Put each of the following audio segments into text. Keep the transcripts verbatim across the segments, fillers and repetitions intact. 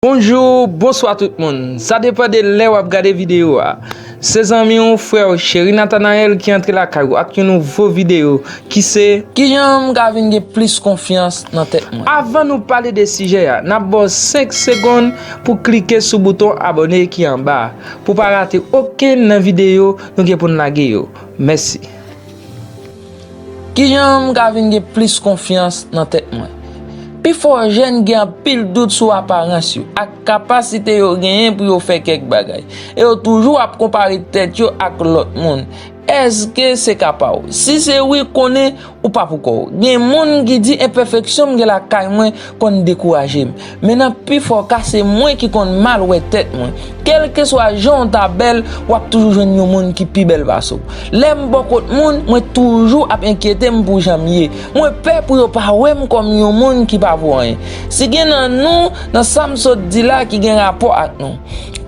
Bonjou, bonswa tout moun. Sa depann de lè w ap gade videyo a. Se zanmi w, frè w, Cheri Nathanael ki antre lakay ou ak yon nouvo videyo ki se Kijan m ka vin gen plis konfyans nan tèt mwen? Avan nou pale de sijè a, n ap ba w senk segonn pou klike sou bouton abòne ki anba a, pou pa rate okenn nan videyo nou gen pou n lage yo. Mèsi. Kijan m ka vin gen plis konfyans nan tèt mwen? Pifò jèn gen anpil dout sou aparans yo ak kapasite yo genyen pou yo fè kèk bagay, e yo toujou ap konpare tèt yo ak lòt moun. Èske se ka pa w? Si se wi, konnen ou pa pou kò w. Gen moun ki di enpèfeksyon m gen lakay mwen konn dekouraje m. Men nan pifò ka, se mwen ki konn mal wè tèt mwen. Kèlkeswa jan w ta bèl, w ap toujou jwenn yon moun ki pi bèl pase w. Lè m bò kot moun, mwen toujou ap enkyete m pou jan m ye. Mwen pè pou yo pa wè m kòm yon moun ki pa vo anyen. Si gen nan nou, nan sa m sot di la ki gen rapò ak nou,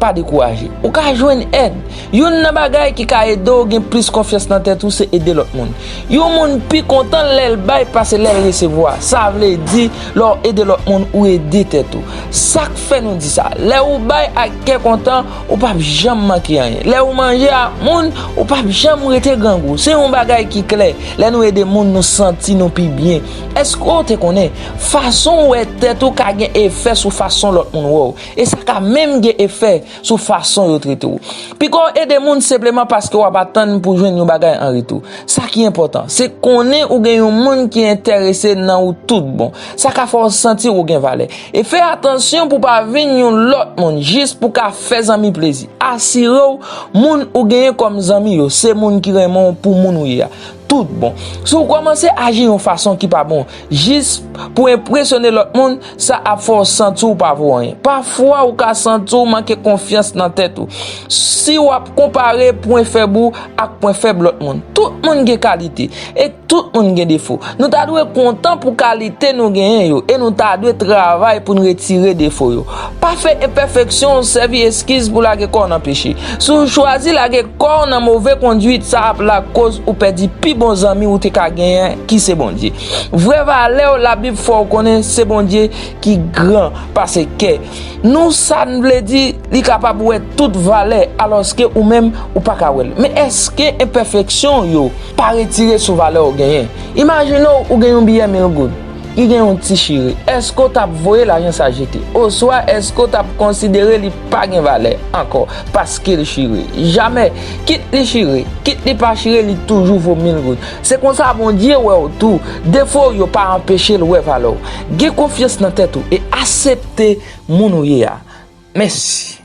pa dekouraje. Ou ka jwenn èd. Youn nan bagay ki ka ede w gen plis konfyans nan tèt ou se ede lòt moun. Yon moun pi kontan lè l bay pase lè l resevwa. Sa vle di, lè w ede lòt moun, ou ede tèt ou. Sa k fè nou di sa? Lè ou bay ak kè kontan, ou p ap janm manke anyen. Lè ou manje ak moun, ou p ap janm rete grangou. Se yon bagay ki klè. Lè nou ede moun, nou santi nou pi byen. Èske w te konnen fason w wè tèt ou ka gen efè sou fason lòt moun wè w? E sa ka menm gen efè sou fason yo trete w. Piko w ede moun senpleman paske w ap atann pou jwenn yon bagay an retou. Sa ki enpòtan, se konnen ou gen yon moun ki enterese nan ou tout bon. Sa ka fè w santi ou gen valè. E fè atansyon pou w pa vin yon lòt moun jis pou w ka fè zanmi plezi. Asire w, moun ou genyen kòm zanmi yo, se moun ki renmen w pou moun ou ye a. Tout bon. Si w kòmanse aji yon fason ki pa bon, jis pou enpresyone lòt moun, sa ap fè w santi w pa vo anyen. Pafwa, ou ka santi w manke konfyans nan tèt ou. Si w ap konpare pwen fèb ou ak pwen fèb lòt moun, tout moun gen kalite e tout moun gen defo. Nou ta dwe kontan pou kalite nou genyen yo e nou ta dwe travay pou n retire defo yo. Pa fè enpèfeksyon w sèvi eskiz pou lage kò w nan peche. Si w chwazi lage kò w nan move konduit, sa ap lakòz ou pèdi pi bon zanmi ou te ka genyen, ki se Bondye. Vrè valè w, Labib fè w konnen se Bondye ki gran pase kè. Nou, sa n vle di, li kapab wè tout valè, alòske ou menm, ou pa ka wè l. Men èske enpèfeksyon w yo pa retire sou valè w genyen? Imajine w, ou gen yon biyè mil goud ki gen yon ti chire. Èske w t ap voye lajan sa jete? Oswa èske w t ap konsidere li pa gen valè ankò paske l chire? Jamè! Kit li chire, kit li pa chire, li toujou vo mil goud. Se konsa Bondye wè w tou. Defo w yo pa anpeche l wè valè w. Gen konfyans nan tèt ou e aksepte moun ou ye a. Mèsi.